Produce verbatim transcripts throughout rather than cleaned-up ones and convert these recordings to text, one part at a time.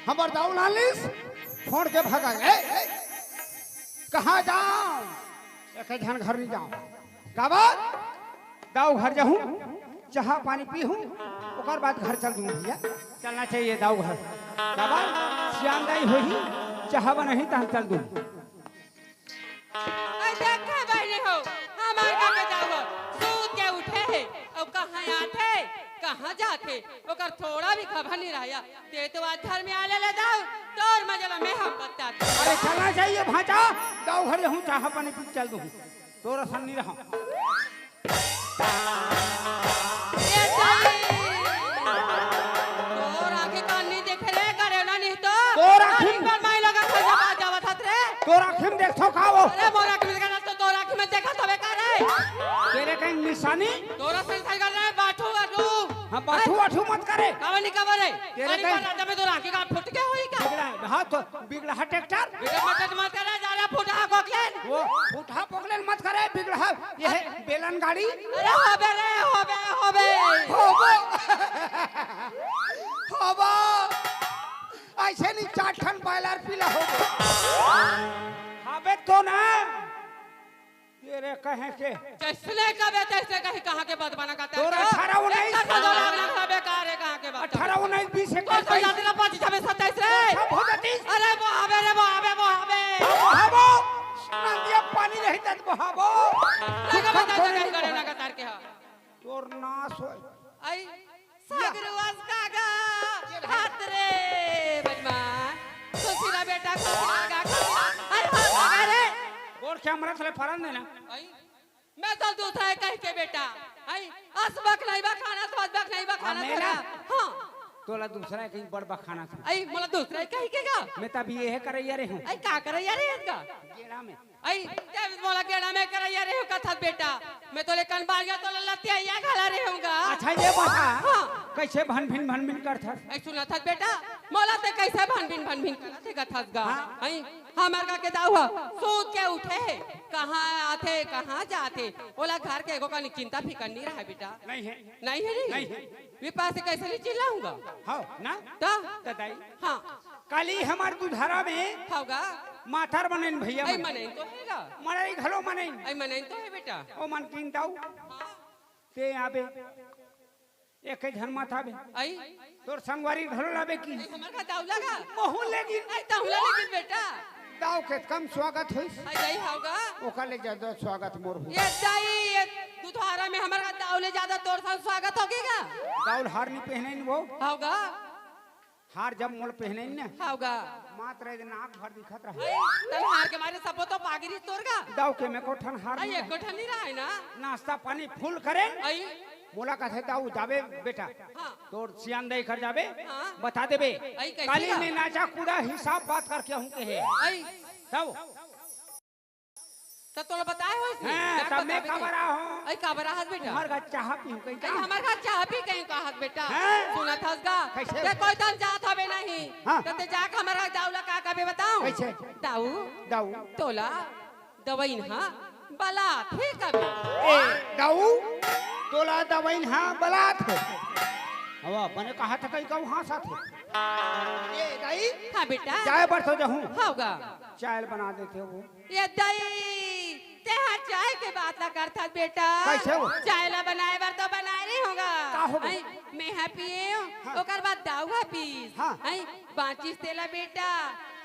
हमर दाऊ लालिस, फोड़ के भगा। ए, ए, कहाँ जाओ? एक झन घर नहीं जाओ। काबर? दाऊ घर जाहूँ, चाहा पानी पीहूँ, ओकर बाद घर चल दूँ भैया। चलना चाहिए दाऊ घर। काबर? सियान दाई होही, चाहा बनाही तहन चल दूँ। अरे देखे बहिनी हो, हमार का के दाऊ ह, सूत के उठे हे, अउ कहाँ आथे, कहाँ जाथे, ओकर थोड़ा भी खबर नहीं रहय। ते तो आज घर में आ ले ले दाऊ, तोर मजा ल मैं हम बता। अरे चलना चाहिए भांचा, दाऊ घर जाहूँ, चाहा पानी पी चल दूँ, तोर असन नहीं रहूँ। ए दाई! तोर आँखी कान नहीं देखे रे, गरेला नहीं तो। तोर आँखी आँखी पर माई लगा खा जावा, जावा था रे। तोर आँखी में देखथो का वो? अरे मोर आँखी में देखा तो तोर आँखी में देखा तबे का रे? तेरे कहीं निशानी? तोरा संग साइकिल रे, बाठू बाठू। हाँ, बाठू बाठू मत करे। कावा नहीं कावा रे? तेरे अरे कहीं पर राजा में तोर आँखी का फुट के होई का? बिगड़ा है, हाँ तो बिगड़ा है ट्रैक्टर। बिगड़ा मत, मत करे, जा रे फुटा कोकलेन। वो फुटा कोकलेन मत करे, बिगड़ा है। ये है बेलन गाड़ी। अरे होबे रे, होबे, होबे। होबो। होबो। ऐसे नहीं चार ठन बायलर पीला होबो। हबे तो ना। तेरे कहे के। जैसने कबे तैसे कहीं कहाँ के बात बना का तोर तेरे? अठारह उन्नीस। एक तो दो लाख ना हबे का रे कहाँ के बात? अठारह उन्नीस बीस इक्कीस कौन सा बाईस। यात्रा पाँच छबे सत्ताईस रे? सब हो जाती। अरे वो हबे रे, वो हबे, वो हबे। वो हबो। नदिया पानी नहीं तत वो हबो। लगा बता दे करे ना का तार के हा। तोर नाश होय। आई, या। सगरुआस कागा, ये रहे। हाथ रे, बजमान। खुशी रह बेटा, खुशी रह गा, खुशी रह। आई, हो कागा रे। गोड़ के हमरा थले फरन देना। आई, मैं तो दूसरा है कह के बेटा। आई, अस बक नहीं बा खाना, तो अस बक नहीं बा खाना हाँ, मेरा? थोड़ा। हाँ। तोला दूसरा है कहीं बड़ बखाना था। आई, मोला दूसरा है कह के गा? मैं तब ये है करैया रे हूँ। आई, का करैया रे हूँ का? गेड़ा में। आई, जब मोला गेड़ा में करैया रे हूँ कथत बेटा, मैं तो लेकन बांगा तो लतिया घला रे हूँगा। अच्छा, ये बता, हाँ। कैसे भन भिन, भन भिन करथस? आई, सुनत हस बेटा, मोला ते कैसे भन भिन, भन भिन करत हे कथस गा? हाँ। आई, हमर का के दाऊ ह, सूत के उठे हे, कहाँ आथे, कहाँ जाथे, ओला घर के एगो कनी चिंता फिकर नहीं रहा बेटा। नहीं है। नहीं है, नहीं? नहीं है। विपास से कैसे नहीं चिल्लाऊंगा? हाँ, ना? तो? तो दाई। हाँ। काली हमार दुधारा में होगा। माथर मनइन भैया आई मन। मनइन तो हैगा। मड़ई घलो मनइन। आई मनइन तो है बेटा। ओ मन किन दाऊ। हाँ। ते आबे। एक झन माथा बे। आई। तोर संगवारी घलो लाबे की। आई हमार का दाऊ लगा। महू लेगिन। आई दाऊ लगा लेकिन बेटा। दाऊ के कम स्वागत होइस। आई आई होगा। ओकर ले ज्यादा स्वागत मोर हो। ये दाई, ये दुधारा में हमार का दाऊ ले ज्यादा तोर सा स्वागत होगेगा। दाऊ हार नहीं पहनइन वो। होगा। हार जब मोल पहनइन ने। होगा। मात्र एक नाक भर दिखत रहा। आई, तन हार के मारे सबो तो पागिरी तोर गा। दाऊ के में को ठन हार आई, नहीं एको ठन नहीं रहा है ना। नाश्ता पानी फुल करेन। आई। मोला कथे दाऊ जाबे बेटा। हाँ। तोर सियान दाई कर जाबे। हाँ। बता देबे। आई, कैसे काली बा? में नाचा कूदा हिसाब बात करके हूँ के है। आई। तब। त तोला बताए होइस नहीं? हाँ, का तब मैं बताबे काबर नहीं? आहों? आई, काबर आहत बेटा? तुम्हार घर चाहा पीहूँ कहीं आई, का? हमार घर चाहा पी कहीं का आहत बेटा? हाँ। सुनत हस गा? कैसे? ते कोई तन जात हवे नहीं। हाँ। त ते जाके हमार घर दाऊ ला का कबे बताऊँ? कैसे? दाऊ। दाऊ। तोला दवाइन हा बलाथे कबे। ए, दाऊ, तोला दवाइन हा बलाथे। हवा, बने कहा था कहीं कहूँ हाँसथे। ए, दाई। हाँ बेटा। जाए बर तो जाहूँ। होगा। चाय बना देते हो। ये दाई, तेहा चाय के बात ला करथस बेटा। कैसे हो? चाय ला बनाए बर तो बनाए नहीं होगा। का होगा? आई, मैं हा पिए हूँ, हाँ। ओकर बाद दाऊ हा पीस। हाँ। आई, बाँचिस तेला बेटा,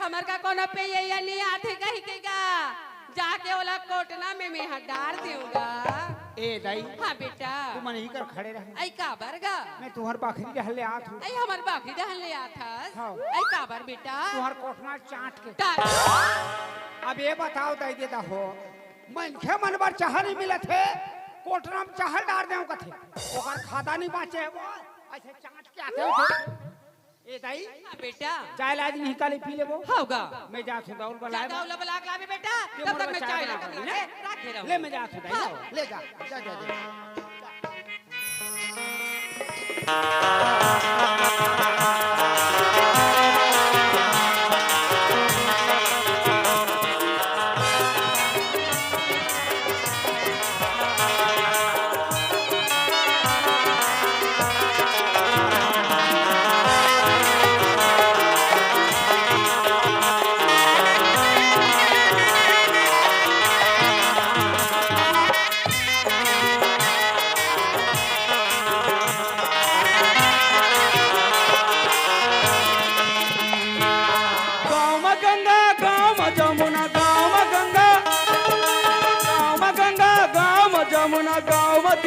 हमर का कोनो पे ये, ये नहीं आथे कही के गा, जाके ओला कोटना में मैं हा डार देऊंगा। ए दाई, हाँ बेटा। तू मन ही कर खड़े रह। आई काबर गा? मैं तुहर बाखरी डहर ले आत हूँ। आई हमर बाखरी डहर ले आत हस। हाँ। आई काबर बेटा? तुहर कोटना चाट के। डार। अब ये बताओ दाई दे दा हो, मनखे मन बर चाहा नहीं मिलत हे, कोटना में चाहा डार देव कथे, ओकर खाता नहीं बाँचे हे वो, ऐसे चाट के आते हो। ए दाई, हाँ बेटा। चाय ला आज निकाले पी लेबो। होगा। मैं जात हूँ दाऊ ल बलाए। जा दाऊ ला बला के लाबे बेटा। ये तब मोर तक मैं बच्चा चाय ला बना के दे, बना के रखे रहूँ। ले मैं जात हूँ दाई। हाँ। ले जा, जा, जा, जा।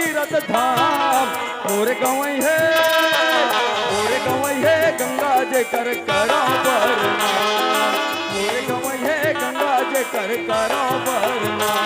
तीरथ धाम। मोर गंवई हे, मोर गंवई हे, गंगा जेकर करौं परनाम। मोर गंवई हे, गंगा जेकर करौं परनाम।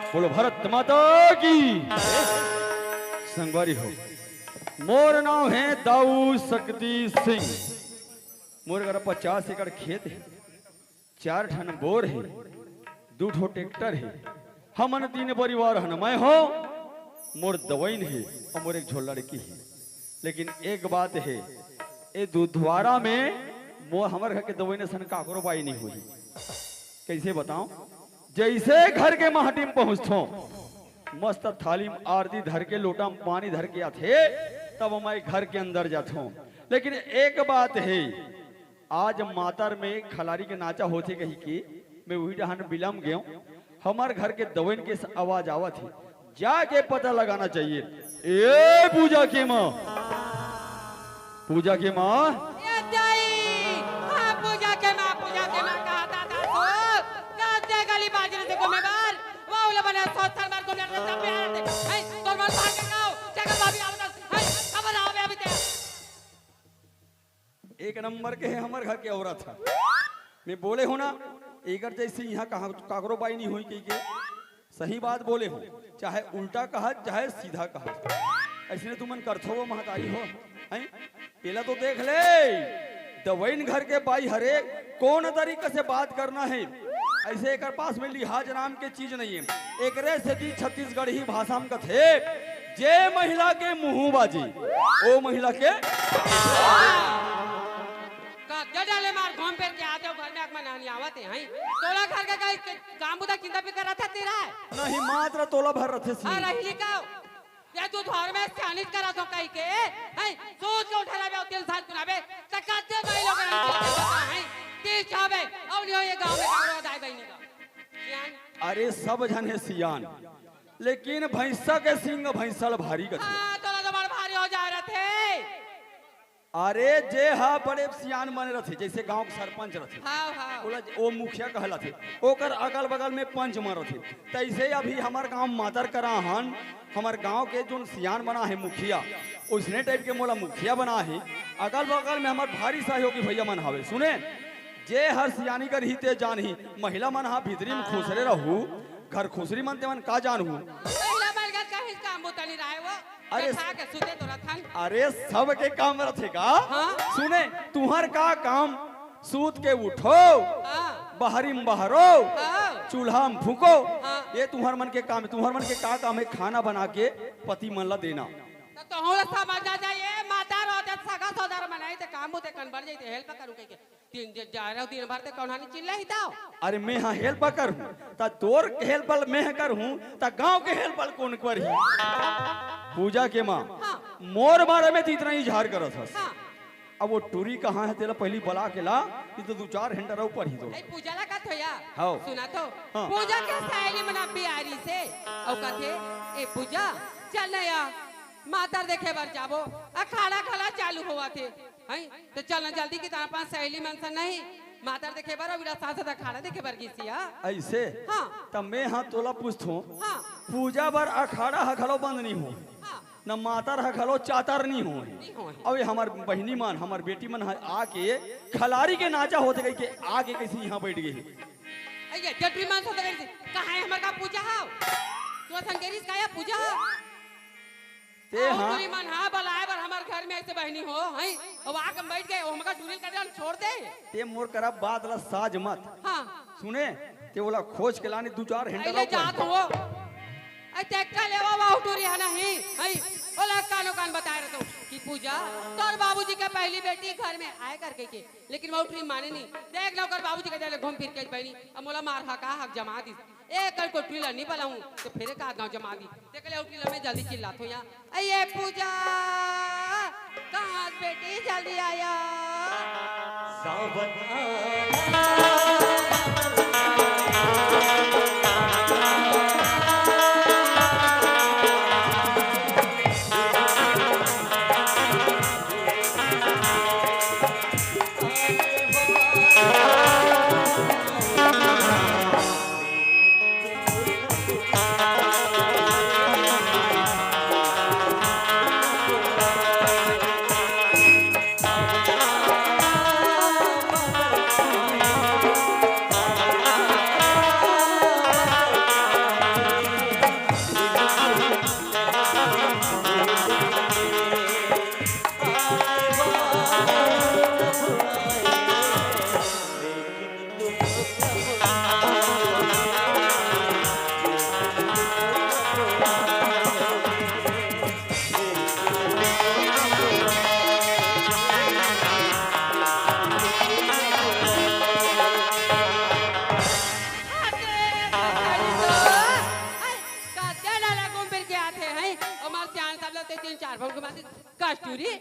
बोलो भारत माता की। संगवारी हो, मोर नाव हे दाऊ शक्ति सिंह। मोर करा पचास एकड़ खेत हे, चार ठन बोर हे, दू ठो ट्रैक्टर हे। हमन तीन परिवार हन, मैं हो, मोर दवइन हे अउ मोर एक झो लड़की हे। लेकिन एक बात हे, ए दुधवारा में मोर, हमर घर के दवइन असन काकरो बाई नइ होही। कइसे बतावं? जइसे घर के माटी म पहुंचथों, मस्त थाली म आरती धर के, लोटा म पानी धर के आथे, तब मैं घर के अंदर जाथों। लेकिन एक बात हे, आज मातर में खलारी के नाचा होथे कहिके मैं उही डहन बिलम गेंव। हमर घर के दवइन के आवाज आवत हे, जाके पता लगाना चाहिए। ए पूजा के माँ, पूजा के माँ। ए दाई, हाँ, पूजा के माँ, पूजा के माँ, कहा दादा सो, कद्दे गली बाजरे से घूमे बार, वो उले बने सोचल बार घूमे, सब प्यार दे। है, तोर मन भाग के गाओ, जगह भाभी आवत, है, खबर आवे अभी ते। एक नंबर के हे हमर घर के औरत ह। मैं बोले हों ना, एकर जइसे इहाँ कहाँ काकरो बाई नइ होही कहिके। सही बात बोले हों, चाहे उल्टा कहस, चाहे सीधा कहस। अइसने तुमन करथो वो महतारी हो, हैं? एला तो देख ले, दवइन घर के बाई हरे, कोन तरीका से बात करना हे। अइसे एकर पास में लिहाज नाम के चीज नइ हे। एकरे सेती छत्तीसगढ़ी भाषा म कथे, जे महिला के मुहूँ बाजे, ओ महिला के कद्दे डाले मार घूम फिर के आते हो घर में, आँख में नहनी आवत हे, हैं? तोला घर के कहीं के काम बुता चिंता फिकर रथे तेरा? नहीं, मात्र तोला भर रथे सी। हाँ, रही लिखाओ। ये तू धर्मेस के अनित करा तो कही के, हैं? सोच के उठे रहबे, तीन साल कुनाबे, त कद्दे भाई लोग हैं? तीस छाबे, अब नहीं हो ये गाँव में गाँव दाई बहिनी का। सियान। अरे सब झन हे सियान, लेकिन भैंसा के सींग भैंसा ल भारी कथे। हाँ, तोला तो बड़ भारी हो जा रहे थे। अरे, जे हा बड़े सियान बने रथे, जइसे गांव के सरपंच रथे, हाँ, हाँ। ओला ओ मुखिया कहलाथे, ओकर अगल-बगल में पंच मन रथे। तइसे अभी हमर गांव मातर करा हन, हमर गांव के जोन सियान बना हे मुखिया, ओइसने टाइप के मोला मुखिया बना हे। अगल-बगल में हमर भारी सहयोगी भैया मन हावे। सुने, जे हर सियानी करही ते जानही, महिला मन हा भीतरी में खुसरे रहू, घर खुसरी मन ते मन का जानहू। महिला बलगत कहीं काम बुता नहीं रहे वो। अरे बैठा के सुते तो रथन। अरे, सबके काम रथे का? हाँ। सुने, तुहर का काम? सूत के उठो, हाँ। बहरी में बहरो, हाँ। चूल्हा में फूको। हाँ। ये तुहर मन के काम हे। तुहर मन के का काम हे? खाना बना के पति मन ला देना। तो तोहू ला समझ आ जाए, ए माता रोते सगा सोदर मनाई ते काम बुते कन बढ़ जाई ते help करू कहिके। दिन जे जा रहे हो, दिन भर ते कौन हानि चिल्ला ही ताओ? अरे, मैं हा help करहूँ, त तोर help मैं हा करहूँ, त गांव के help कोन करही? पूजा के माँ, हाँ। मोर बारे में तो इतना इजहार करत हस। हाँ। अब वो टूरी कहाँ हे, तेला पहली बला के ला, नहीं तो दू चार घंटा रहो पढ़ी तो। ए, पूजा ला कथो या? हाँ। सुना तो। हाँ। पूजा के सहेली मन अभी आ रही से, अउ कथे, "ए पूजा, चल ना या, मातर देखे बर जाबो, अखाड़ा घला चालू होवत हे।" हैं? त चल ना जल्दी की, त अपन सहेली मन सन नहीं, मातर देखे बर, अउ विराट साथ साथ अखाड़ा देखे बर गिसिया। अइसे? हाँ। त मैं हा तोला पूछथों, हाँ। पूजा बर अखाड़ा हा घलो बंद नहीं हो, हाँ। न मातर हा घलो चातर नहीं हो। नहीं हो। अउ ये हमर बहिनी मन, हमर बेटी मन हा आके खलारी के नाचा होथे कहिके आके कइसे इहाँ बइठ गे हे। अइये, जटरी मन सोच रहे थे, "कहाँ हे हमर का पूजा हाव? तोर संगेरिस का या पूजा हाव?" ते अउ हाँ। टूरी मन हा बलाए बर हमर घर में अइसे बहिनी हो, हैं? अउ आके बइठ गे, ओ हमका टूरी ल कर छोड़ दे। ते मोर करा बात ला साज मत। हाँ। सुने, ते ओला खोज के लाने दू चार घंटा अइले रहो जात पर। हो। अइ ते का लेवा वा टूरी हा नहीं, हैं? ओला कानो कान बताए रहतो कि पूजा, तोर बाबूजी के पहली बेटी घर में आए करके के, लेकिन वो टूरी माने नहीं। देख लो कर बाबूजी के देले घूम फिर के बहिनी, अब मोला मार हका हक जमा दिस। ए, कल कोटरी ला नहीं बलाऊं, तो फिर का गांव जमा दी। देख ले, उठी ला, मैं जल्दी चिल्लात हूं यहाँ। ए, ये पूजा, कहाँ बेटी, जल्दी आया। सावन आया। कत्ते डाला घूम फिर के आथे, हैं? ओमर सियान सब लोग ते तीन चार बार घुमा दे। कस्तूरी,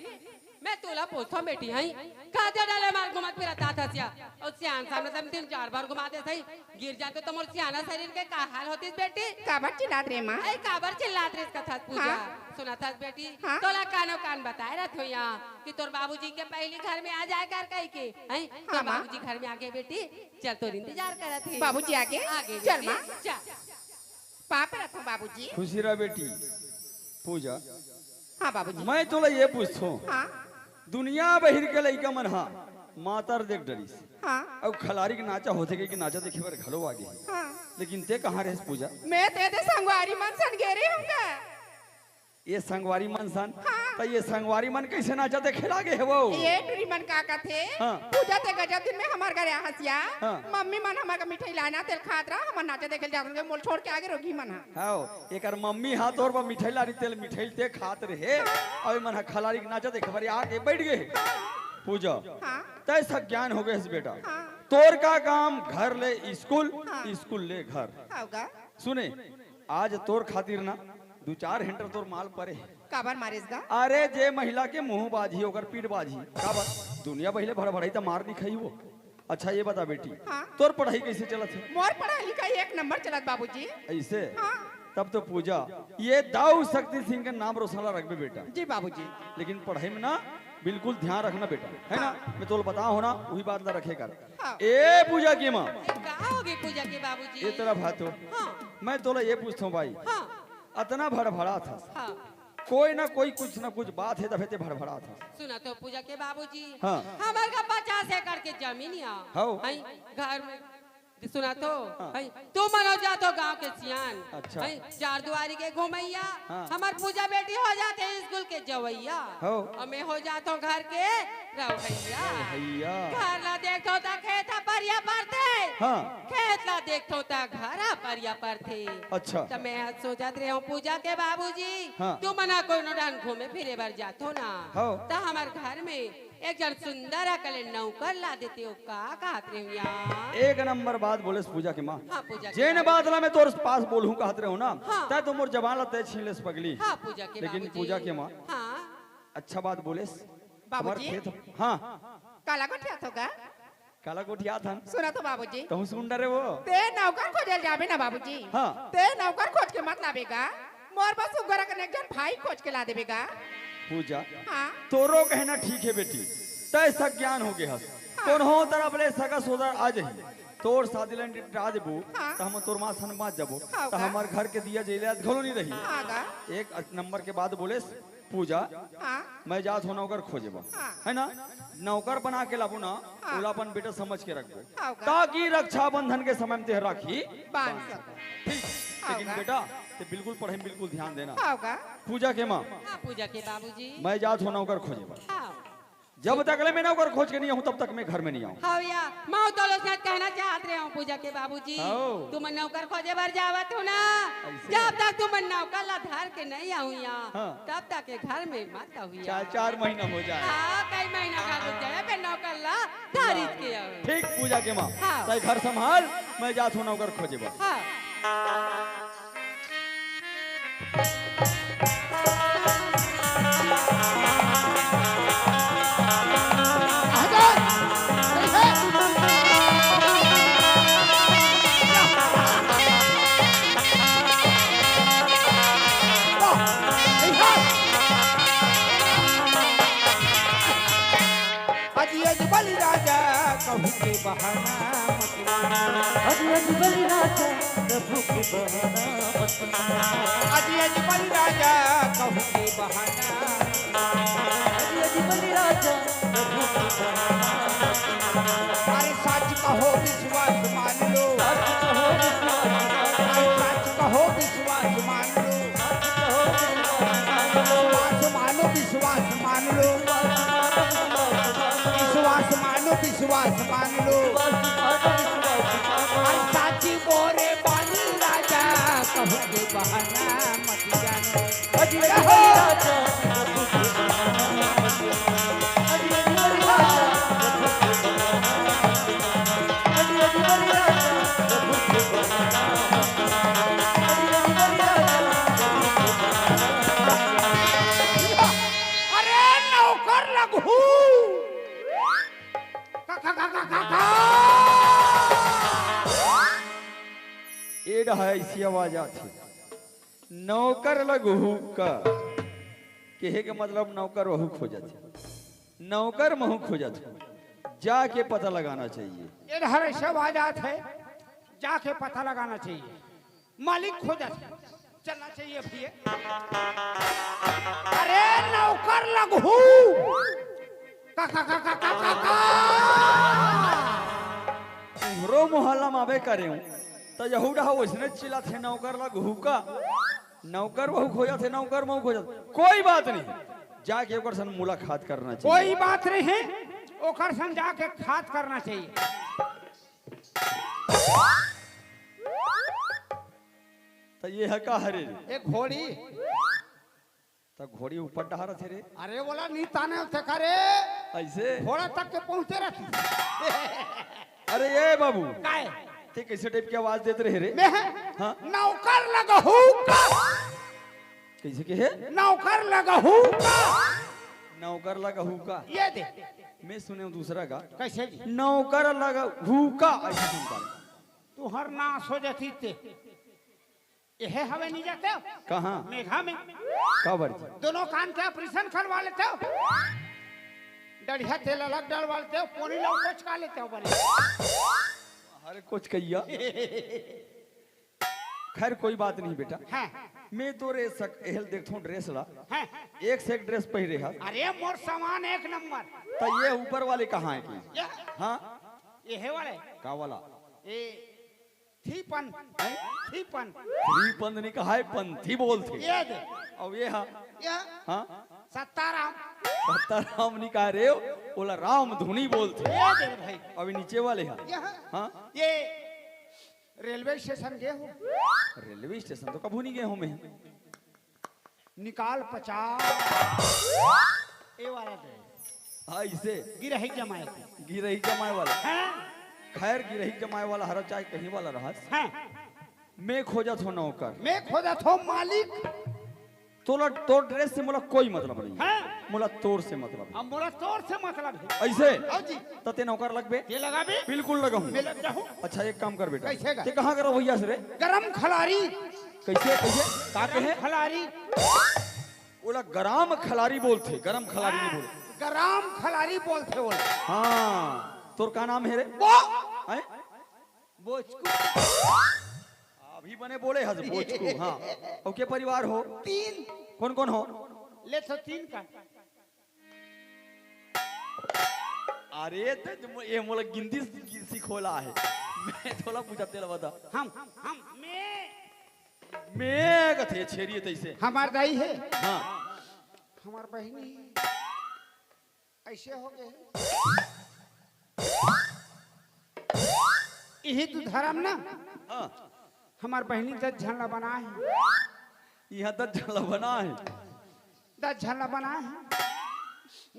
मैं तोला पूछथों बेटी, हैं? कत्ते डाला मार घुमत फिरत आथस या? अउ सियान सामने तम तीन चार बार घुमा देस, हैं? गिर जाते तो मोर सियाना शरीर के का हाल होतिस बेटी? काबर चिल्लात रे माँ? अरे काबर चिल्लात रे इसका थस पूजा? हाँ। सुना थस बेटी? हाँ। तोला कानो कान बताए रहत हो यहाँ कि तोर बाबूजी के पहली घर में आ जाए कर कही के, हैं? हाँ, तोर माँ। बाबूजी घर में आ गए बेटी, चल तोर इंतजार करत हे। बाबूजी आ गए? आ गए चल बेटी, माँ। चल। पाँव परत हूँ बाबूजी। खुशी रह बेटी। पूजा, हाँ बाबूजी। मैं तोला ये पूछथों, हाँ। दुनिया बहिर के लइका मन हा मातर देख डरिस। हाँ। अउ खलारी के नाचा होथे के, के नाचा देखे बर घलो आ गे। हाँ। लेकिन ते कहाँ रहेस पूजा? मैं ते दे संगवारी मन सन गे रहे हूँ गा। ये संगवारी मन सन? हाँ। त ये संगवारी मन कइसे नाचा देखे ला गे हे वो? ये टुरी मन का कथे? हाँ। पूजा ते गजब दिन में हमर घर आहस या। हाँ। मम्मी मन हमर का मिठाई लाना तेल खात रहा, हमर नाचा देखे जात रहे, मोल छोड़ के आगे रोगी मन हा। हाँ, एकर मम्मी हा तोर बर मिठाई लानी तेल मिठाई ते खात रहे। हाँ। अउ मन हा खलारी के नाचा देखे बर आके बैठ गए। हाँ। पूजा, हाँ। तय सज्ञान हो गए बेटा। हाँ। तोर का काम घर ले स्कूल, हाँ। स्कूल ले घर। हाँ गा। सुने, आज तोर खातिर ना दू चार हेंटर तोर माल परे हे। काबर मारिस गा? अरे जे महिला के मुंह बाजी, ओकर पीठ बाजी। काबर? दुनिया बहिले भड़भड़ाई त मार नहीं खाई वो। अच्छा ये बता बेटी, हाँ। तोर पढ़ाई कइसे चलत हे? मोर पढ़ाई लिखाई एक नंबर चलत बाबूजी। अइसे? हाँ। तब तो पूजा, ये दाऊ शक्ति सिंह के नाम रोशन ला रखबे बेटा। जी बाबूजी। लेकिन पढ़ाई में ना बिल्कुल ध्यान रखना बेटा, है ना? हाँ। मैं तोला बतावत हों ना, वही बात ला रखे कर। हाँ। ए पूजा के माँ। ए, का होगे पूजा के बाबूजी? ये तरफ आ तो। हाँ। मैं तोला ये पूछथों भाई। हाँ। अतना भड़भड़ाथस। हाँ। कोई ना कोई कुछ ना कुछ बात हे तभे ते भड़भड़ाथस। सुना तो पूजा के बाबूजी। हाँ। हमर का पचास एकड़ के जमीन या। हौ। हैं, घर में सुना तो, हाँ। हैं, तुमन हो जाथो गांव के सियान। अच्छा। हैं, चार दुवारी के घुमैया। हाँ। हमर पूजा बेटी हो जाथे स्कूल के जवैया। हौ। अउ मैं हो जाथों घर के रवैया। रवैया। घर ला देखथों त खेत ह परिया परथे। हाँ। खेत ला देखथों त घर ह परिया परथे। अच्छा। त मैं ह सोचत रहे हूँ पूजा के बाबूजी, हाँ। तुमन ह कोनो डहन घूमे फिरे बर जाथो ना। हौ। त हमर घर में एक झन सुंदर अकन ले नौकर ला देते हो, का कहत रहे हो यार? एक नंबर बात बोलेस पूजा के माँ। हाँ, पूजा के जेन माँ। बात ला मैं तोर पास बोलहूँ कहत रहे हूँ ना, हाँ। तै तो मोर जबान ला तै छीन लेस पगली। हाँ, पूजा के लेकिन बाबूजी। पूजा के माँ, हाँ। अच्छा बात बोलेस। बाबूजी। हमर खेत, हाँ। काला गोठियाथो गा? काला गोठियाथन। सुना तो बाबूजी। तहूँ सुन डरे वो। ते नौकर खोजे ल जाबे ना बाबूजी। हाँ। ते नौकर खोज के मत लाबे गा। मोर बर सुग्घर अकन एक झन भाई खोज के ला देबे गा। पूजा, हाँ। तोरो कहना ठीक हे बेटी, तै सज्ञान हो गे हस। हाँ। कोनो तरफ ले सगा सोदर आ जही, तोर शादी ला निपटा देबो, हाँ। त हम तोर माँ सन बाँच जाबो, हाँ, त का? हमर घर के दिया जले अध घलो नहीं रही। हाँ, का? एक नंबर के बात बोलेस पूजा, हाँ। मैं जात हों नौकर खोजे बर, हाँ। है ना? नौकर बना के लाबो ना, हाँ। ओला अपन बेटा समझ के रखबो, हाँ, का? ताकि रक्षाबंधन के समय में तेह राखी बांध बांध सको। सको। ठीक, हाँ, लेकिन का? बेटा, ते बिल्कुल पढ़ाई में बिल्कुल ध्यान देना। हाँ, का? पूजा के माँ, हाँ, पूजा के बाबूजी। मैं जात हों नौकर खोजे बर। हाँ। जब तक ले मैं नौकर खोज के नहीं आऊँ, तब तक मैं घर में नहीं आऊँ। हाँ भैया, मैं तो लोग से कहना चाहत रहे हूँ पूजा के बाबूजी, हाँ। तुमन नौकर खोजे बर जावत हो ना, ऐसे? जब तक तुमन नौकर ला धर के नहीं आऊँ यहाँ, हाँ। तब तक के घर में मत आऊँ चार, यहाँ। चार महीना हो जाए। हाँ, कई महीना का रुक जाए, फिर नौकर ला धर के आऊँ। ठीक, पूजा के माँ, हाँ। तै घर संभाल, मैं जात हों नौकर खोजे बर। हाँ। कहूँ के बहाना मत मानो। अजी अजी बलि राजा, प्रभु के बहाना मत मानो। अजी अजी बलि राजा, कहूँ के बहाना मत मानो। अजी अजी बलि राजा, प्रभु के बहाना मत मानो। अरे सच कहो विश्वास मान लो। सच कहो विश्वास मान लो। अरे सच कहो विश्वास मान लो। सच कहो विश्वास मान लो। विश्वास मानो, विश्वास मान लो। विश्वास मानो, विश्वास मान लो। अरे साची मोरे बानी राजा, कहूँ के बहाना मत जानो। अजी अजी बलि राजा, अजी अजी बलि राजा, अजी अजी बलि राजा, अजी अजी बलि राजा। अरे नौकर लघु। का, का, का, का, का, का? ए डहा ऐसी आवाज आथे, नौकर लघु का। कहे के मतलब नौकर वहू खोजत हे, नौकर महू खोजत हे, जाके पता लगाना चाहिए। ए डहर ऐसे आवाज आथे, जाके पता लगाना चाहिए। मालिक खोजत हे, चलना चाहिए भैया। अरे नौकर लघु। का, का, का, का, का, का, का? तुम्हरो मोहल्ला में आबे करे हूँ, त यहू डहा वैसने चिल्लात हे, "नौकर लघु का, नौकर वहू खोजत हे, नौकर महू खोजत।" कोई बात नहीं, जाके ओकर सन मुलाकात करना चाहिए। कोई बात नहीं, ओकर सन जाके खात करना चाहिए। त ये ह का हरे रे? एक घोड़ी। त घोड़ी ऊपर डहा रथे रे। अरे बोला नी ताने थे का रे? ऐसे? घोड़ा तक के पहुंचे रहती। अरे ए बाबू, काय? ते कैसे टाइप की आवाज देत रहे रे? मैं? हाँ? नौकर लघु का। कैसे कहे? नौकर लघु का। नौकर लघु का। ये दे। मैं सुने हूँ दूसरा का। कैसे जी? नौकर लघु का, ऐसे सुनता हूँ। तुहर नाश हो जाती ते। एहे हवे नी जाते हो? कहाँ? मेघा में। काबर जी? दोनों कान के ऑपरेशन करवा लेते हो। डढ़िया तेल अलग डलवा लेते हो, पोनी ला कोचका लेते हो बने। अरे कोचकैया। खैर कोई बात नहीं बेटा। हाँ। मैं तोरे सक-, एहल देखथों ड्रेस ला। हाँ। एक से एक ड्रेस पहिरे हस। अरे मोर सामान एक नंबर। त ये ऊपर वाले कहाँ है कि? ये। हाँ। ये है वाले। का वाला? ये थी पन, हैं? थी पन। थी पन नहीं कहा है, पंथी बोलथे। ये दे। अब ये हा। ये हाँ? सत्ताराम। सत्ताराम नहीं कहा रे, ओला राम धुनी बोलथे। ये दे भाई। अभी नीचे वाले हा। ये हाँ? हाँ? ये रेलवे स्टेशन गए हो? रेलवे स्टेशन तो कभू नहीं गए हूँ मैं। निकाल पचास। ए वाला दे। हाँ, इसे। गिरही जमाए के। गिरही जमाए वाला। हाँ। खैर, गिरही जमाए वाला हरा चाहे कहीं वाला रहस। हाँ। मैं खोजत हो नौकर। मैं खोजत हो मालिक। तोला, तोर ड्रेस से मोला कोई मतलब नहीं है। हाँ। मोला तोर से मतलब है। अब मोला तोर से मतलब है। ऐसे? हाँ जी। त ते नौकर लगबे? ये लगा भी? बिल्कुल लगा हूँ। मैं लग जाऊँ। अच्छा, एक काम कर बेटा। कैसे का? ते कहाँ का रवैया से रे? गरम खलारी। कैसे, कैसे? का कहे? खलारी। ओला गरम खलारी बोलथे, गरम खलारी नहीं बोले। गरम खलारी बोलथे ओला। हाँ, तोर का नाम है रे? वो हैं? बोचकू। अभी बने बोले हस बोचकू, हाँ। अउ के परिवार हो? तीन। कौन कौन हो? ले तो तीन का। अरे, ते, ते मो-, ये मोला गिनती सि-, सिखोला है। मैं थोड़ा पूछा तेला बता। हम, हम, मैं। मैं कथे छेरी तैसे। हमार दाई है। हाँ। हमार बहिनी ऐसे हो गए। यही तू धर्म ना। हाँ। हमार बहिनी दस झन ला बना है। यहाँ दस झन ला बना है। दस झन ला बना है,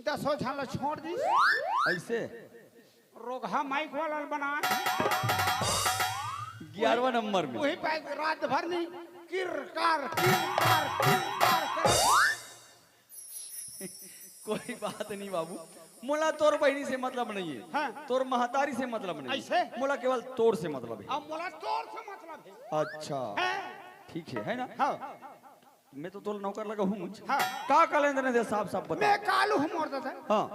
दसों झन ला छोड़ दी। ऐसे? रोगहा माइक वाला ला बना है। ग्यारहवाँ नंबर में। वही पे रात भर नहीं किरकार, किरकार, किरकार करे। कोई बात नहीं बाबू, मोला तोर बहिनी से मतलब नहीं है। हाँ। तोर महतारी से मतलब नहीं है। ऐसे? मोला केवल तोर से मतलब है। अब मोला तोर से मतलब है। अच्छा। हाँ। ठीक है, है ना? हाँ। मैं तो तोला नौकर लगा हूँ मुझ। हाँ। का कैलेंडर ने दे साफ साफ बता। मैं कालू हूँ मोर दादा। हाँ।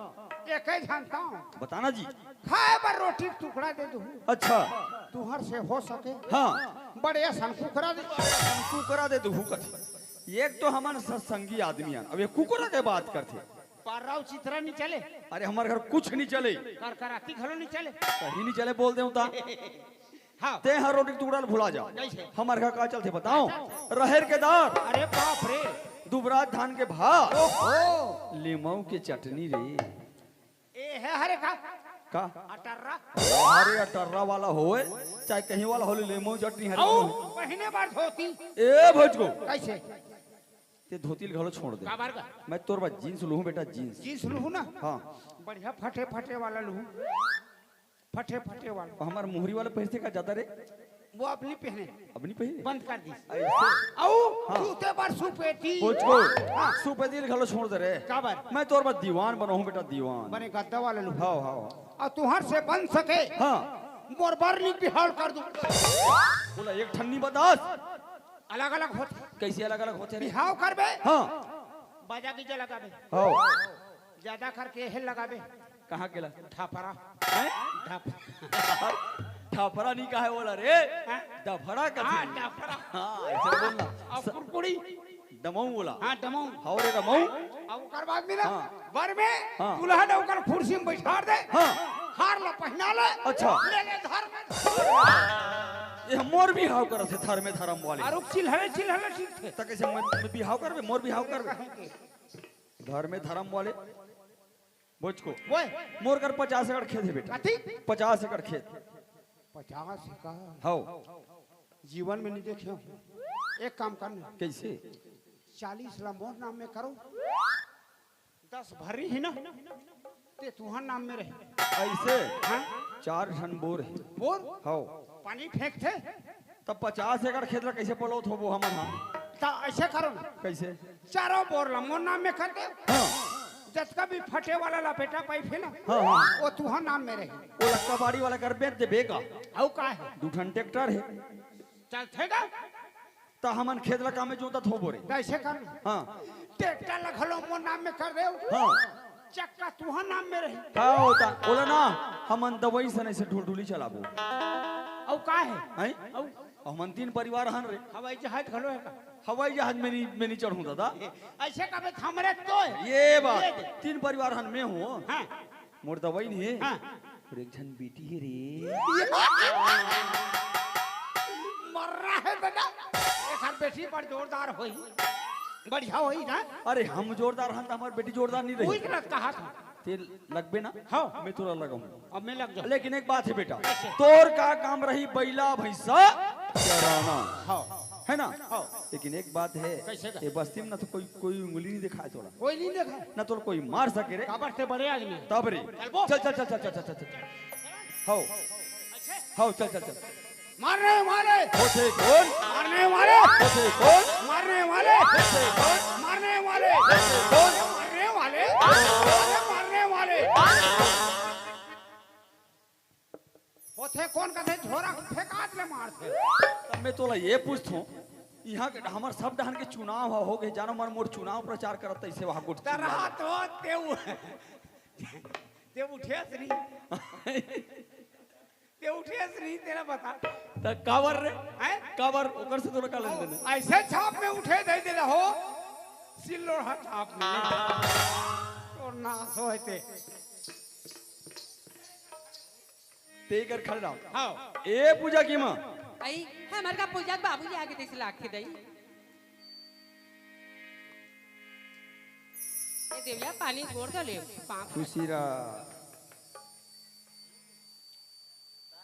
एके जानता हूँ। बताना जी। खाए बर रोटी के टुकड़ा दे दूँ। अच्छा। तुहर से हो सके। हाँ। बड़े असन कुकरा दे। कुकरा दे दूँ कथे। एक तो हमन सत्संगी आदमी हन, अब ये कुकरा के बात करथे। पर्रा अउ चितरा नहीं चले। अरे हमर घर कुछ नहीं चले। करकराती घलो नहीं चले। कहीं नहीं चले बोल देवता। हाँ। ते हर रोटी के टुकड़ा ल भुला जा। कैसे? हमर घर का चलथे बताओ? राहेर के दार। अरे बाप रे। दुबराज धान के भात। ओहो। लीमऊ के चटनी रे। ए है हरे का? का? अटर्रा। अरे अटर्रा वाला होए, चाहे कहीं वाला हो, लीमऊ चटनी हरे। आओ, पहिने बार धोती। ए भोजको। कैसे? ते धोती ल घलो छोड़ दे। काबर का? मैं तोर बर जींस लूहूँ बेटा, जींस। जींस लूहूँ ना? हाँ। बढ़िया फटे फटे वाला लूहूँ। फटे फटे वाला। हमर मुहरी वाला पहिरथे का जादा रे? वो अब नहीं पहने। अब नहीं पहने? बंद कर दी। ऐसे? अउ हाँ। जूते बर सुपेटी। भोजको। हाँ। सुपेटी ल घलो छोड़ दे रे। काबर? मैं तोर बर दीवान बनाहूँ बेटा, दीवान। बने गद्दा वाला लूहूँ। हाँ, हाँ, हाँ। अउ तुहर से बन सके। हाँ। मोर बर नहीं बिहाव कर दूँ। बोला एक ठन्नी बदास। अलग-अलग होथे। कैसे अलग-अलग होथे रे? बिहाव करबे? हाँ। बाजा डीजे लगाबे। हाँ। ज्यादा करके हे लगाबे। कहाँ के ला? ढापरा। हैं? ढाप- ढापरा नहीं कहे बोला रे। हैं? डफरा कथे। हाँ, डफरा। हाँ, ऐसे बोलना। अउ स- कुरकुरी। डमऊ बोला। हाँ, डमऊ। हाँ रे डमऊ। अउ ओकर बाद में ना, हाँ। बर में हाँ। दूल्हा ने ओकर कुर्सी में बैठार दे। हाँ। हार ला पहिना ले। अच्छा। ले ले धर में। ये मोर बिहाव करत हे धर में धरम वाले। अरु चिल्हले चिल्हले ठीक थे। त कैसे मैं, मैं बिहाव करबे, मोर बिहाव करबे? धर में धरम वाले। भोजको। ओए। मोर कर पचास एकड़ खेत हे बेटा। कथी? पचास एकड़ खेत। पचास एकड़? हौ। जीवन में नहीं देखे हूँ। एक काम करना। कैसे? चालीस ला मोर नाम में करो। दस भरी ही ना, ते तुहर नाम में रही। ऐसे? हाँ? चार ठन बोर हे। बोर? हौ। पानी फेंकथे? तब पचास एकड़ खेत ला कैसे पलोत होबो हमन हा? त ऐसे करो ना। कैसे? चारों बोर ला मोर नाम में कर दे। हाँ। जतका भी फटे वाला लपेटा पाइप हे ना, हाँ, हाँ। वो तुहर नाम में रही। वो लक्का बाड़ी वाला कर बेच देबे का? अउ का हे? दू ठन ट्रैक्टर हे। चलथे का? त हमन खेत ला कामे जोतत होबो रे। त ऐसे कर ना। हाँ। ट्रैक्टर ला घलो मोर नाम में कर दे। हाँ। चक्का तुहर नाम में रही। का होता? बोला ना, हमन दवई सन ऐसे ढुलढुली चलाबो। अउ का हे? हैं? अउ? हमन तीन परिवार हन रे। हवाई जहाज घलो हे का? हवाई जहाज में नहीं, में नहीं चढ़ूं दादा। ऐसे कबे हमरे तो हे। ये बात। ये दे। तीन परिवार हन, मैं हूँ। हाँ। मोर दवई नहीं हे। हाँ। अउ एक झन बेटी हे रे। मर रहा है बेटा। एकर बेटी बड़ जोरदार होई। बढ़िया होई ना? अरे हम जोरदार हन त हमर बेटी जोरदार नहीं रही। उही गलत कहा था। ते लगबे ना? हाँ। मैं तोला लगाऊं। अब मैं लग जाऊं। लेकिन एक बात हे बेटा, कैसे? तोर का काम रही बइला भैंसा चराना। हाँ। हे ना? हाँ। लेकिन एक बात हे, कैसे का? ये बस्ती में ना तो कोई, कोई उंगली नहीं दिखाए तोला। कोई नहीं देखा। ना तोला कोई मार सके रे। काबर ते बड़े आदमी। तब रे। चल बोल। चल, चल, चल। हौ। हौ, चल, चल, चल। मारने वाले। होथे कोन? मारने वाले। होथे कोन? मारने वाले। होथे कोन? मारने वाले। होथे कोन? मारने वाले। अरे मारने वाले। होथे कोन कथे झोरा फेंकात ले मारथे। त मैं तोला ये पूछथों, इहाँ के हमर सब डहन के चुनाव ह, हो गे, जानो मन मोर चुनाव प्रचार करत तइसे वहाँ गुट त रहा तो ते उ-, ते उठे श्री। ते उठे श्री, तेला बता। त काबर रे? हैं? काबर? ओकर से तोला का लेन देन? ऐसे छाप में उठे दे देला हो, सिल्लोड़हा छाप में। तोर नाश होय ते। ते कर खड़े रहो। हाँ। ए पूजा के माँ। आई, हमर का पूजा के बाबू जी आगे तइसे लागथे दई। ए देवया, पानी गोड़ धो ले, पाँव। खुशी रहा।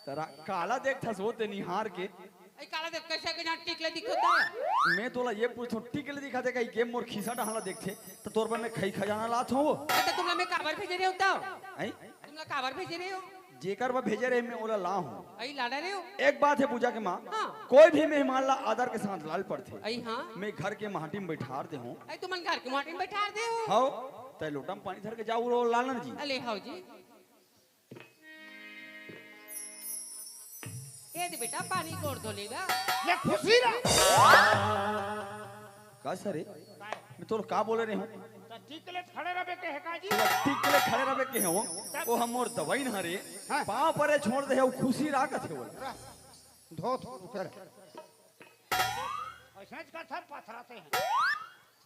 तरा काला देखथस वो ते निहार के। अई काला देख, कैसे के जान टिकले दिखत हे? मैं तोला ये पूछथों, टिकले दिखत हे कई के मोर खिसा डहन ला देखथे, त तोर बर मैं खई खजाना लात हों वो। अई त तुमला मैं काबर भेजे रेहेंव त? हैं? तुमला काबर भेजे रेहेंव? जेकर बर भेजे रेहेंव मैं ओला लाहूँ। अई लाना रेहेंव? एक बात हे पूजा के माँ, हाँ। कोई भी मेहमान ला आदर के साथ लाल पड़थे। अई हाँ। मैं घर के माटी में बैठार दे हों। अई तुमन घर के माटी में बैठार दे हो? हौ, तैं लोटा में पानी धर के जा, वो लाना जी। अले हौ जी। ए दे बेटा, पानी गोड़ धो लेगा। ये खुशी रहा। का सर रे? मैं तोला का बोले रेहेंव? त टिकले खड़े रहे के हे का जी? तोला टिक ले खड़े रहे के हे वो। वो हमर दवाई ना रे। हाँ। पाँव परे छोड़ दे हे, वो खुशी रहा कथे वो। धोत कर। ऐसे ज कथा पथराते हैं।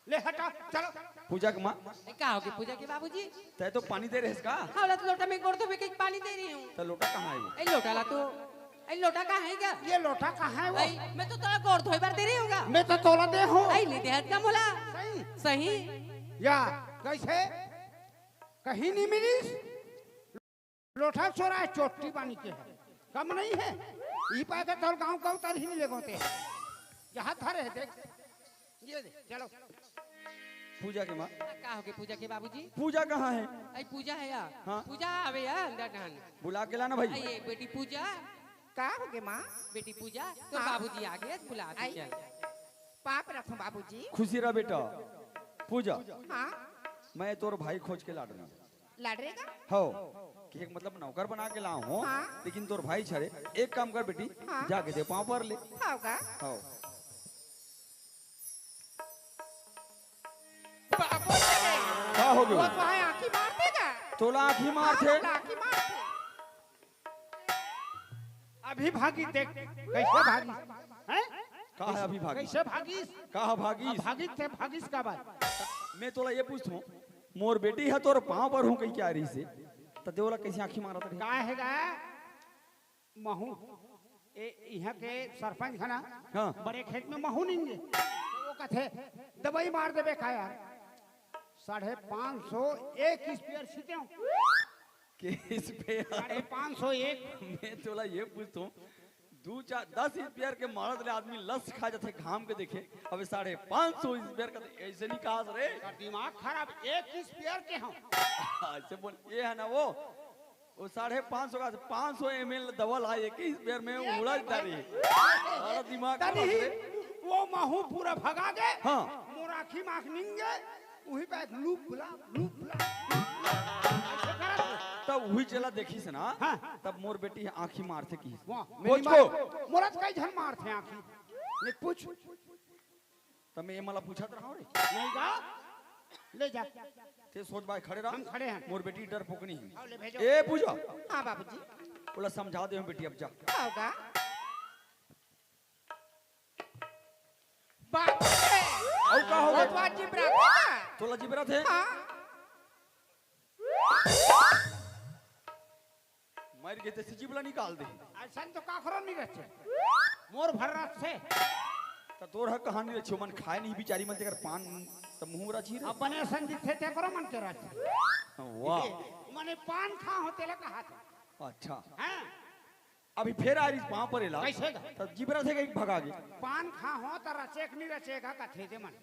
ले हटा, चलो। पूजा के माँ। ए, का होगे पूजा के बाबूजी? तै तो पानी दे रहे का? हाँ, लोटा में गोड़ धोबे के पानी दे रही हूँ। तो लोटा कहाँ है वो? ए, लोटा ला तो। ए, लोटा कहाँ है क्या? ये लोटा कहाँ है वो? ए, मैं तो तोला गोड़ धोए बर दे रही हूँ गा। मैं तो तोला दे हूँ। ए, ले दे हाथ का मोला। सही। सही। या, कैसे? कहीं नहीं मिलिस? लोटा चोरा है, चोटी बानी के है। कम नहीं है। ई पाए के तोर गाँव का उतर ही नहीं लेगोते। जहाँ धरे है, देख। ये दे, चलो। पूजा के माँ। का होगे पूजा के बाबूजी? पूजा कहाँ है? आई पूजा है या? हाँ। पूजा आवे या अंदर डहन। बुला के लाना भाई। आई ये बेटी पूजा। का होगे माँ? बेटी पूजा, तोर हाँ। बाबूजी आ गए, बुला आई। दे चल। पाप रखो बाबूजी। खुशी रह बेटा। पूजा। हाँ। मैं तोर भाई खोज के लाड रही हूँ। लाड रहेगा? हो। कि एक मतलब नौकर बना के लाऊं हूँ। हाँ। लेकिन तोर भाई छरे, एक काम कर बेटी, हाँ। जाके दे पाँव पर ले। हाँ का? हो। बाबू रे। का होगे? वो तो है आँखी मार देगा। तोला आँखी मार हाँ, थे। तोला आँखी मार थे। अभी भागी देख, कैसे भागी? हैं? का है अभी भागी? कैसे भागी? का है भागी? अब भागी थे, भागी का बात। मैं तोला ये पूछता हूँ, मोर बेटी है तोर पाँव पर हूँ कहीं क्या रही से, त देवला कैसे आँखी मारत रही? का है गा? महू, ए, यहाँ के सरपंच है ना, हाँ। बड़े खेत में महू निंगे। वो कथे, "दवाई मार देबे का यार?" साढ़े पाँच सौ एक स्पेयर सीते हूँ। के स्पेयर? साढ़े पाँच सौ एक। मैं तोला ये पूछता हूँ, दू चार, दस स्पेयर के मारत ले आदमी लस खा जाथे घाम के देखे, अबे साढ़े पाँच सौ स्पेयर का तो ऐसे नहीं कहा रे। का दिमाग खराब, एक स्पेयर के हम। ऐसे बोल, ये है ना वो, वो साढ़े पाँच सौ का, पाँच सौ एम एल दवा ला, एक ही बेर में उड़ा देता रही। सारा दिमाग खराब तनी है। वो महू पूरा भगा के, हाँ। मोर आँखी माख निंगे, वही पे एक लूप बुला, लूप बुला, लूप बुला। ऐसे करत रहे। तब वही चला देखी से ना, हाँ। तब मोर बेटी आँखी मार थे की। वाह, खोज मेरी माँ, को। मोरत कई झन मार थे आँखी। नहीं पूछ। त मैं ये मला पूछत रहा रे। नहीं गा, ले जा। ते सोच भाई खड़े रहा। हम खड़े हैं। मोर बेटी डरपोकनी है। आओ, ले भेजो। ए पूजा। हाँ बाबूजी। बोला समझा दे बेटी, अब जा। का होगा? बाप रे। और का होगा? वो तो आज जिब्रा था। तोला जिब्रा थे? हाँ। मर गए थे, जिबला निकाल दे। अइसन तो काखरो नहीं रहते। मोर भर रहते। त तोर ह कहानी रचियो, मन खाए नहीं बिचारी मन, तेकर पान त मुंह रची रे। अब बने असन दिखथे ते करो मन के रच। वाह। मने पान खा हो तेला कहा था। अच्छा। हाँ। अभी फेर आ रही पाँव परेला। कैसे गा? त जिबरा थे कहीं भगा गए। पान खा हो त रचेक नहीं रचेगा कथे दे मन।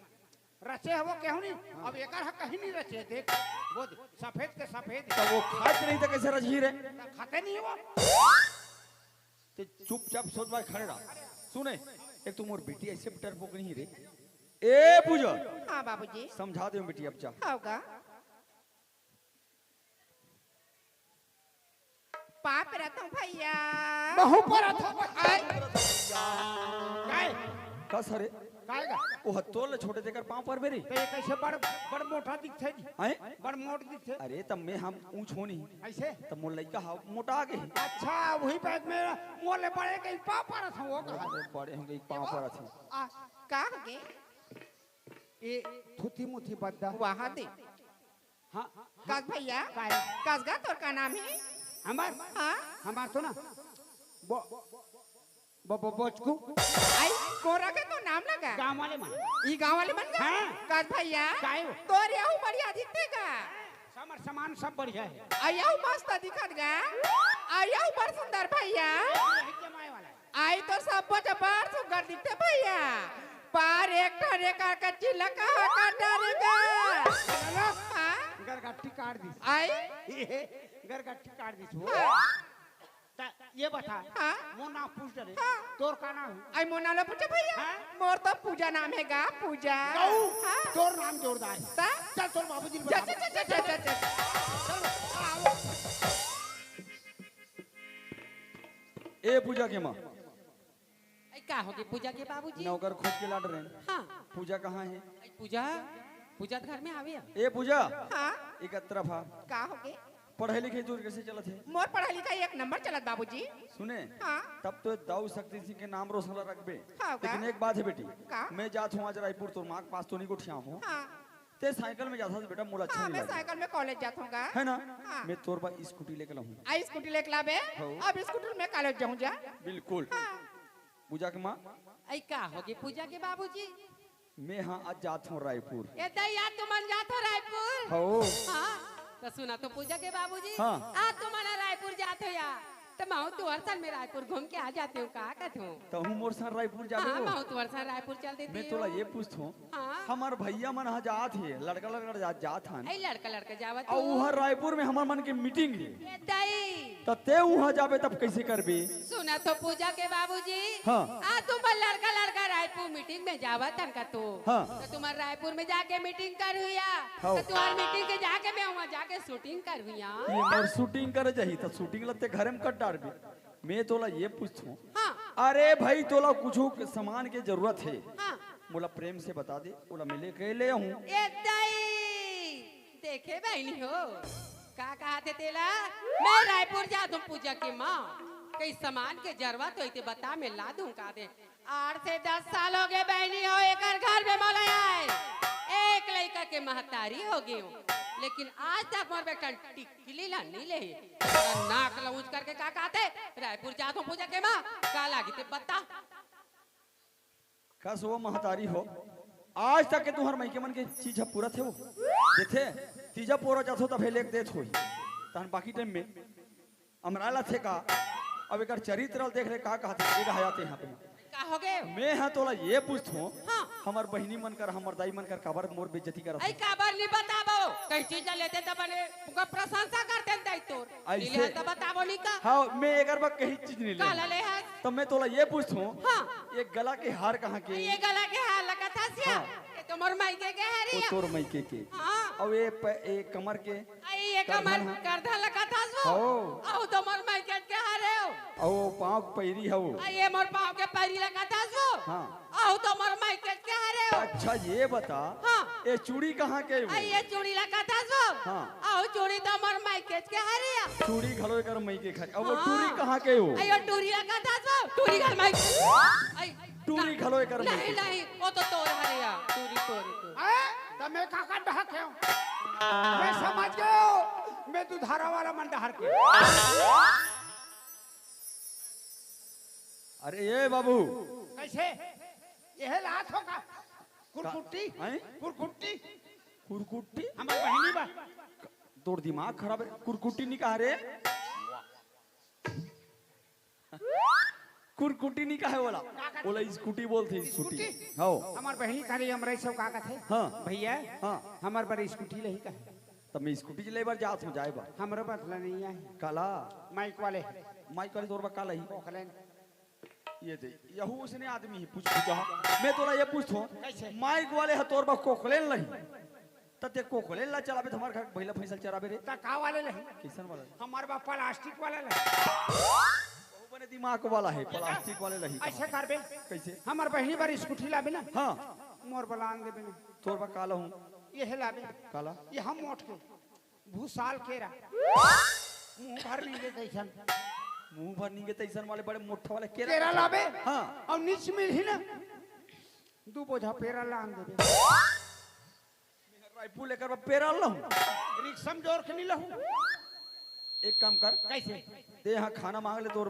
रचे हवो केहू नहीं, अब एकर ह कहीं नहीं रचे, देख, वो दे, सफेद के सफेद। त वो खात नहीं त कैसे रचही रे? त खाते नहीं वो। ते चुपचाप सोच भाई खड़े रहा। सुने, एक तो मोर बेटी ऐसे डरपोक नहीं रे। ए पूजा, हाँ बाबूजी। समझा दे बेटी, अब जा। होगा। पाप रतों भैया। महू पर अथो। आय। काय? का सरे? काय गा? वो हत्तोल छोटे देकर पाँव पर मेरी। तो ये कैसे बड़, बड़ मोटा दिखथे जी? हैं? बड़ मोट दिखथे। अरे, तब मैं हम ऊँच होनी। ऐसे? तब मोर लइका हा मोटा आ गए। अच्छा, वही बैग में मोले बड़े के पाँव पर अथो, वो कहा। अरे, बड़े होंगे, पाँव पर अथो। आ, का होगे? ए, थुथी मुथी बद्दा। वहाँ दे। हाँ, हाँ। कस भैया? काय? कस गा तोर का नाम है? हमार? हाँ? हमार तो ना, बो-, बो-, बो-, बोचकू। आई, कोरा के तो नाम लगा। गाँव वाले मन। ई गाँव वाले मन का? हाँ। कस भैया? काय हो? तोर यहू बढ़िया दिखथे का? समर सामान सब बढ़िया है। आ यहू मस्त दिखत गा। आ यहू बड़ सुंदर भैया। यही जमाए वाला है। आई तो सब बड़ सुग्घर दिखथे भैया, पर एक ठन एकर कच्ची लका ह का डरेगा। चलो। हाँ? गरगट्टी काट दिस। आई? ये गरगट्टी काट दिस वो। हाँ। त ये बता, हाँ? मोर नाम पूछ डरे, हाँ। तोर का नाम है? आई मोर नाम ला पूछे भैया? हाँ? मोर तो पूजा नाम है गा, पूजा। गऊ, हाँ? तोर नाम जोरदार है। ता? चल तोर बाबूजी ने चल, बता। चल, चल, चल, चल, चल, चल। चल, आ, आओ। ए पूजा के माँ। ए, का होगे पूजा के बाबूजी? नौकर खोज के लाड रहे। हाँ। पूजा कहाँ है? ए, पूजा? पूजा त घर में हावे। ए पूजा, हाँ? एक तरफ आ। का होगे? पढ़ाई लिखाई तोर कइसे चलत हे? मोर पढ़ाई लिखाई एक नंबर चलत बाबूजी। सुने? हाँ। तब तो दाऊ शक्ति सिंह के नाम रोशन ला रखबे। हाँ, का? लेकिन एक बात हे बेटी, का? मैं जात हूँ आज रायपुर, तोर माँ के पास तो नहीं गोठिया हूँ। हाँ। ते साइकिल में जात हस बेटा, मोला अच्छा हाँ, नहीं मैं लगे। साइकिल में कॉलेज जात हूँ का? है ना? हाँ। मैं तोर बर स्कूटी लेके लाहूँ। आ स्कूटी लेके लाबे? हाँ। अब स्कूटी में कॉलेज जाऊँ जा? बिल्कुल। हाँ। पूजा के माँ? आई का होगे पूजा के बाबूजी? मैं हाँ आज जात हूँ रायपुर। ए दई, आज तुमन जात हो रायपुर? हो। हाँ, त सुना तो पूजा के बाबूजी, हाँ। आज तुमन रायपुर जात हो या, त मैं तुंहर संग में रायपुर घूम के आ जाते हूँ, का कहत हूँ? तहूँ मोर संग रायपुर जाबे हाँ, वो? मैं तुंहर संग रायपुर चल देती मैं तोला हूँ। ये पूछत हूँ, हाँ। हमर भैया मन हा जात हे, लड़का लड़का जात, जात हन। ए लड़का लड़का जावत अउ हो। उहाँ रायपुर में हमर मन के मीटिंग हे। ए दई। त ते उहाँ जाबे तब कइसे करबे? सुना तो पूजा के बाबूजी। हाँ। आ तुमन लड़का लड़का रायपुर मीटिंग में जावत हन का तो? हाँ। त तुमन रायपुर में जाके मीटिंग करहू या। हाँ। त तुंहर मीटिंग के जाके मैं उहाँ जाके शूटिंग करहू या। ये मोर शूटिंग करे जाही त शूटिंग ला ते घरे में कर डारबे। मैं तोला ये पूछत हूँ। हाँ। अरे भाई तोला कुछू के सामान के जरूरत हे। हाँ। मोला प्रेम से बता दे, ओला मैं लेके ले आहूँ। ए दई, देखे बहिनी हो, का कहत हे तेला? मैं रायपुर जात हूँ पूजा के माँ, कहीं सामान के जरूरत होही ते बता, मैं ला दूँ का दे। आठ से दस साल होगे बहिनी हो, एकर घर में मोला आए, एक लइका के महतारी होगे हूँ, लेकिन आज तक मोर बेटा टिकली ला नहीं ले। नाक लउंज करके का कहत हे, रायपुर जात हूँ पूजा के माँ, का लागी ते बता। कस वो महतारी हो, आज तक के तुंहर मइके मन के चीज ह पूरत हे वो? देथे, तीजा पोरा जाथो तभे लेके देत होही। तहन बाकी टाइम में अमराय ला थे का? अब एकर चरित्र ल देख ले का कहत हे, ए डहाया ते यहाँ पे। का होगे? मैं ह तोला ये पूछत हूँ, हाँ। हमर बहिनी मन कर, हमर दाई मन कर काबर मोर बेइज्जती करत आई हे? काबर नहीं बताबो? कहीं चीज ला लेते त बने, उनका प्रशंसा करते न दाई तोर। ऐसे? नहीं ले त बताबो नहीं का? हाँ, मैं एकर बर कहीं चीज नहीं ले। काला ले हस? त मैं तोला ये पूछत हूँ, हाँ। ये गला के हार कहाँ के? ये गला के हार ला कथस या? हाँ। ये तो मोर मइके के हार वो या। तोर मइके के। हाँ। अउ ये प-, ये कमर के? आई ये करधन कमर हा? करधन ला कथस वो। हो। अउ तो मोर मइके के हार हे वो। अउ वो पाँव के पैरी हा वो। आई ये मोर पाँव के पैरी ला कथस वो। हाँ। अउ तो मोर मइके के हार हे वो। अच्छा ये बता, हाँ। ये चूड़ी कहाँ के वो? आई ये चूड़ी ला कथस वो। हाँ। अउ चूड़ी तो मोर मइके के हार या। चूड़ी घलो एकर मइके के हार। अब वो हाँ। टूरी कहाँ के वो? आई ये टूरी ला कथस वो। टूरी घलो मइके। आई टूरी ना, घलो एकर नहीं, मइके। नहीं, वो तो तोर हार या। टूरी तोर, तोर। ए, त मैं काकर डहर के हूँ? मैं समझ गयो, मैं दुधारा वाला मन डहर के। अरे ये बाबू। कइसे? ये लात हो का? कुरकुट्टी? हैं? कुरकुट्टी? कुरकुट्टी? हमर बहिनी बा। तोर दिमाग खराब हे, कुरकुट्टी नहीं कहा रे। कुरकुट्टी नहीं कहे वाला, का कहथे? ओला स्कूटी बोलथे, स्कूटी। स्कूटी? हाँ। हमर बहिनी करे, हमरे सब का कहथे? हाँ। भैया, हाँ। हमर बर स्कूटी लेही कहे। त मैं स्कूटी ले बर जात हूँ, जाए बर। हमरो बर ला नहीं आही। काला? माइक वाले। माइक वाले तोर बर का लाही? कोकलेन। ये दे, यहू उसने आदमी ही पूछ पूछा। मैं तोला ये पूछत हूँ, कइसे? माइक वाले ह तोर बर कोकलेन लाही। त ते कोकलेन ला चलाबे त हमर घर के भइला भैंसा ल चराबे रे। त का वाले लाही? कइसन वाला? हमर बर प्लास्टिक वाला लाही। बहुत बने दिमाग वाला हे, प्लास्टिक वाले लाही। अइसे करबे। कइसे? हमर बहिनी बर स्कूटी लाबे ना। हाँ। मोर बर लान देबे ना। तोर बर का लाहूँ? ये लाबे। काला? ये हम मोट के। भूसाल केरा। मुंह भर नींगे तइसन। मुंह भर नींगे तइसन वाले बड़े मोट्ठा वाले केरा। केरा लाबे। हाँ। अउ नीच मिलही ना, दू बोझा पेरा लान देबे। रायपुर लेकर मैं पेरा लाहूँ। रिक्शा में जोर के नहीं लाहूँ। एक काम कर। कइसे? ते यहाँ खाना मांग ले तोर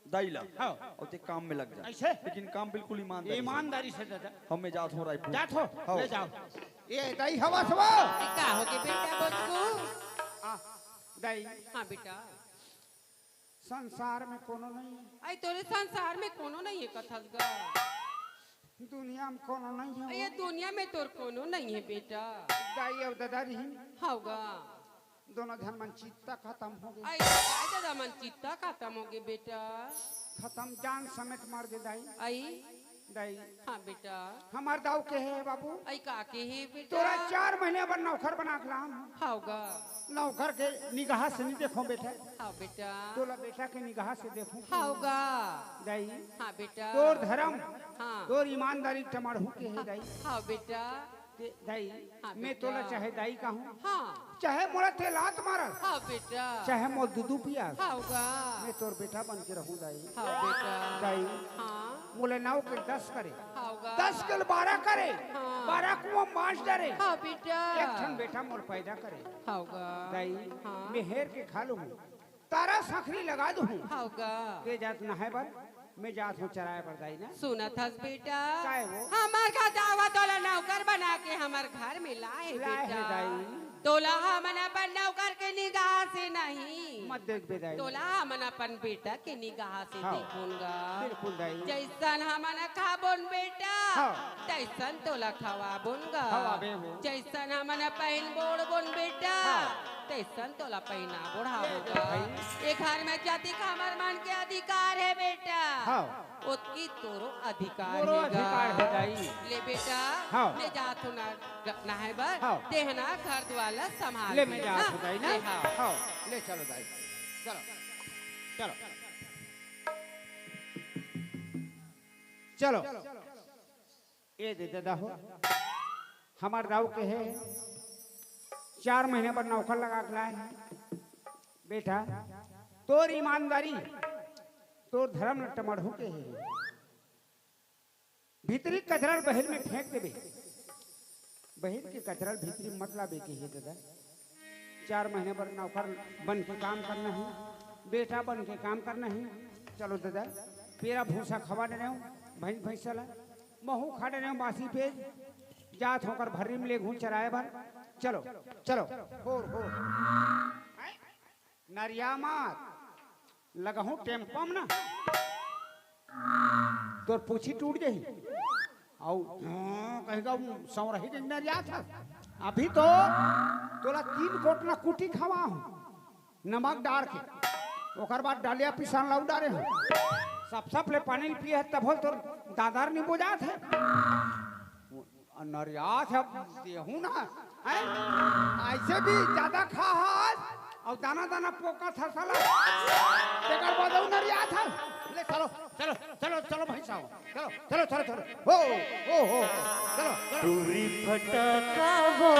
दाई ला। हाँ। अउ ते काम में लग जा। कइसे? लेकिन काम बिल्कुल ईमानदारी से। ईमानदारी से दादा। हम मैं जात हूँ रायपुर। जात हो? हाँ। ले जाओ। ये दाई हवा सवा। का होगे बेटा बोचकू? आ, दाई। हाँ बेटा। संसार में कोनो नहीं हे। आई तोरे संसार में कोनो नहीं हे कथस गा। दुनिया में कोनो नहीं हे। ये दुनिया में तोर कोनो नहीं हे बेटा। दाई अउ दादा रहिन। हव गा। दोनों झन मन चित्ता खतम होगे। आई दाई दादा मन चित्ता खतम होगे बेटा। खतम, जान समेत मर गे दाई। आई। दाई। हाँ बेटा। हमर दाऊ केहे बाबू। आई का केहे बेटा? तोला चार महीना बर नौकर बना के लान। हव गा। नौकर के निगाह से नहीं देखों बेटा। हाँ बेटा। तोला बेटा के निगाह से देखों। हव गा। दाई। हाँ बेटा। तोर धरम, हाँ। तोर ईमानदारी टमाड़हू केहे दाई। हाँ बेटा। दाई, हाँ, मैं बेटा। तोला चाहे दाई कहूँ, हाँ। चाहे मोला ते लात मारस, हाँ, बेटा। चाहे मोर दूधू पियास, हाँ, होगा। मैं तोर बेटा बन के रहूँ, दाई। हाँ, बेटा। दाई, हाँ। मोला नौ के दस करे, हाँ, होगा। दस के बारह करे, हाँ। बारह कुआं मांस डरे, हाँ, बेटा। एक ठन बेटा मोर पैदा करे। हाँ, होगा। दाई, हाँ। मैं हेर के खा लूँ, तारा संखरी लगा दूँ। हाँ, होगा। ते जात नहाए बर, मैं जात हूँ चराए बर, दाई ना। सुनत हस बेटा? काय वो? हमर घर दावा तोला नौकर बना के हमर घर में लाए हे लाए हे बेटा। दाई। तोला हमन अपन नौकर के निगाह से नहीं, मत देखबे दाई। तोला हमन अपन बेटा के निगाह से हाँ। देखूंगा। बिल्कुल दाई। जैसन हमन खाबोन बेटा, हाँ। तैसन तोला खवाबोन गा। खवाबे हो। जैसन हमन पहिनबोन बेटा, हाँ। तैसन तोला पहिनाबोन ए गा। भाई। ए घर में जतिक हमर मन के अधिकार हे बेटा। हाँ। ओतकी तोरो अधिकार मोरो हे गा। अधिकार हे दाई। ले बेटा, हाँ। मैं जात हूँ ना, नहाए बर, हाँ। तेहना घर दुआर ला संभाल ले, मैं ले, जात हाँ? हूँ दाई ना। ले, हाँ। हाँ, ले चलो दाई, चलो, चलो, चलो। ए दे ददा हो, हमर दाऊ के हे, चार महीना बर नौकर लगा के लाए हे। बेटा, तोर ईमानदारी, तोर धर्म ल टमड़हू के हे। भीतरी कचरा ल बहिर में फेंक देबे, बहिर के कचरा ल भीतरी मत लाबे के हे ददा। चार महीना बर नौकर बन के काम करना हे, बेटा बन के काम करना हे। चलो ददा, पेरा भूसा खवा डरेंव भैंस भैंसा ला, महू खा डरेंव बासी पेज, जात हूँ ओकर भर्री में लेगहूँ चराए बर। चलो, चलो, होर, होर। नरिया मार, लगहूँ टेम्पम ना, तोर पूछी टूट जाही। अउ हाँ, कहेगा, "वो सौरही के नरियात हस।" अभी तो तोला तीन कोटना कुटी खवा हूँ, नमक डार के, ओकर बाद डलिया पिसान लाऊ डारे हूँ, सप सप ले पानी ल पिए हे, तभो तोर दादर नहीं बुझात हे। नरियात हे, देहू ना, हैं? ऐसे भी ज्यादा खा हस, अउ दाना दाना पोका था साला, तेकर बाद अउ नरियात हस। ले चलो, चलो, चलो, चलो भाई साहब, चलो, चलो, चलो, चलो, हो, हो, हो, चलो, चलो। टूरी फटका हो।